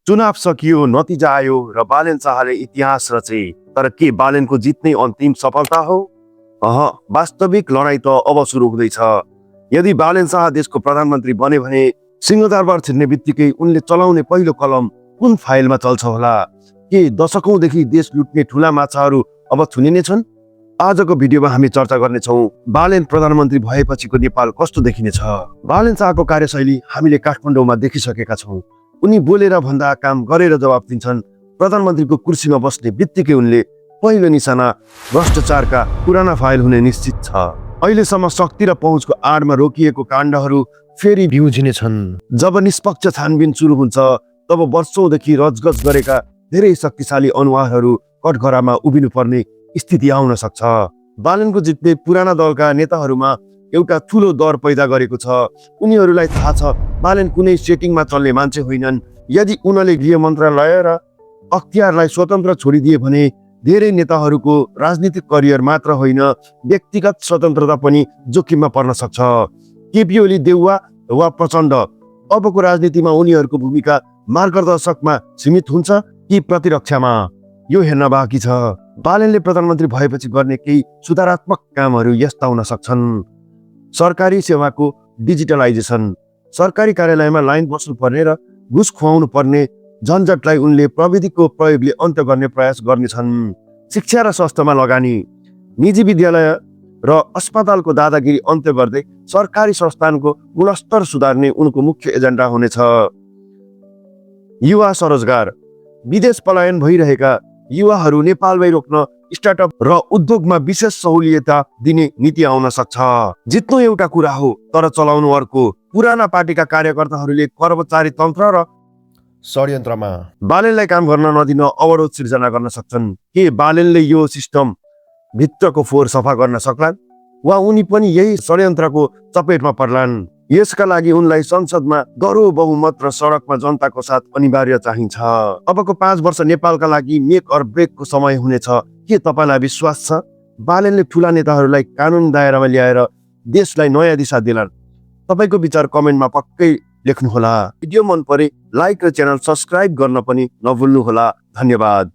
चुनाव सकियो, नतिजा आयो र बालेन शाहले इतिहास रचे। तर के बालेनको जित नै अन्तिम सफलता हो? वास्तविक लडाई त अब सुरु हुँदैछ। यदि बालेन शाह देशको प्रधानमन्त्री बने भने सिंहदरबार छिर्ने बित्तिकै उनले चलाउने पहिलो कलम कुन फाइलमा चल्छ होला? के दशकौंदेखि देश लुट्ने ठूला माछाहरू अब थुनिने छन्? आजको भिडियोमा हामी चर्चा गर्नेछौँ बालेन प्रधानमन्त्री भएपछिको नेपाल कस्तो देखिनेछ। बालेन शाहको कार्यशैली हामीले काठमाडौँमा देखिसकेका छौँ। उनी बोलेर भन्दा काम गरेर जवाब दिन्छन्। प्रधानमन्त्रीको कुर्सीमा बस्ने बित्तिकै उनले पहिलो निशाना भ्रष्टाचारका पुराना फाइल हुने निश्चित छ। अहिलेसम्म शक्ति र पहुँचको आडमा रोकिएको काण्डहरू फेरि बिउजिनेछन्। जब निष्पक्ष छानबिन सुरु हुन्छ तब वर्षौंदेखि रजगज गरेका धेरै शक्तिशाली अनुहारहरू कठघरामा उभिनु पर्ने स्थिति आउन सक्छ। बालेनको जितले पुराना दलका नेताहरूमा एउटा ठूलो डर पैदा गरेको छ। उनीहरूलाई थाहा छ बालेन कुनै सेटिङमा चल्ने मान्छे होइनन्। यदि उनले गृह मन्त्रालय र अख्तियारलाई स्वतन्त्र छोडिदिए भने धेरै नेताहरूको राजनीतिक करियर मात्र होइन व्यक्तिगत स्वतन्त्रता पनि जोखिममा पर्न सक्छ। केपी ओली, देउवा वा प्रचण्ड अबको राजनीतिमा उनीहरूको भूमिका मार्गदर्शकमा सीमित हुन्छ कि प्रतिरक्षामा, यो हेर्न बाँकी छ। बालेनले प्रधानमन्त्री भएपछि गर्ने केही सुधारात्मक कामहरू यस्ता हुन सक्छन्। सरकारी सेवाको डिजिटलाइजेसन। सरकारी कार्यालयमा लाइन बस्नुपर्ने र घुस खुवाउनु पर्ने झन्झटलाई उनले प्रविधिको प्रयोगले अन्त्य गर्ने प्रयास गर्नेछन्। शिक्षा र स्वास्थ्यमा लगानी। निजी विद्यालय र अस्पतालको दादागिरी अन्त्य गर्दै सरकारी संस्थानको गुणस्तर सुधार्ने उनको मुख्य एजेन्डा हुनेछ। युवा स्वरोजगार। विदेश पलायन भइरहेका युवाहरू नेपालमै रोक्न स्टार्टअप र उद्योगमा विशेष सहुलियत दिने नीति आउन सक्छ। जित्नु एउटा कुरा हो तर चलाउनु अर्को। पुराना पार्टीका कार्यकर्ताहरूले कर्मचारी तन्त्र र षड्यन्त्रमा बालेनलाई काम गर्न नदिन अवरोध सिर्जना गर्न सक्छन्। के बालेनले यो सिस्टम भित्रको फोहोर सफा गर्न सक्लान् वा उनी पनि यही षड्यन्त्रको चपेटमा पर्लान्? यसका लागि उनलाई संसदमा गह्रो बहुमत र सडकमा जनताको साथ अनिवार्य चाहिन्छ। अबको 5 वर्ष नेपालका लागि मेक अर ब्रेकको समय हुनेछ। के तपाईलाई विश्वास छ बालेनले ठूला नेताहरूलाई कानुन दायरामा ल्याएर देशलाई नयाँ दिशा दिलान्? तपाईको विचार कमेन्टमा पक्कै लेख्नुहोला। भिडियो मन परे लाइक र च्यानल सब्स्क्राइब गर्न पनि नभुल्नुहोला। धन्यवाद।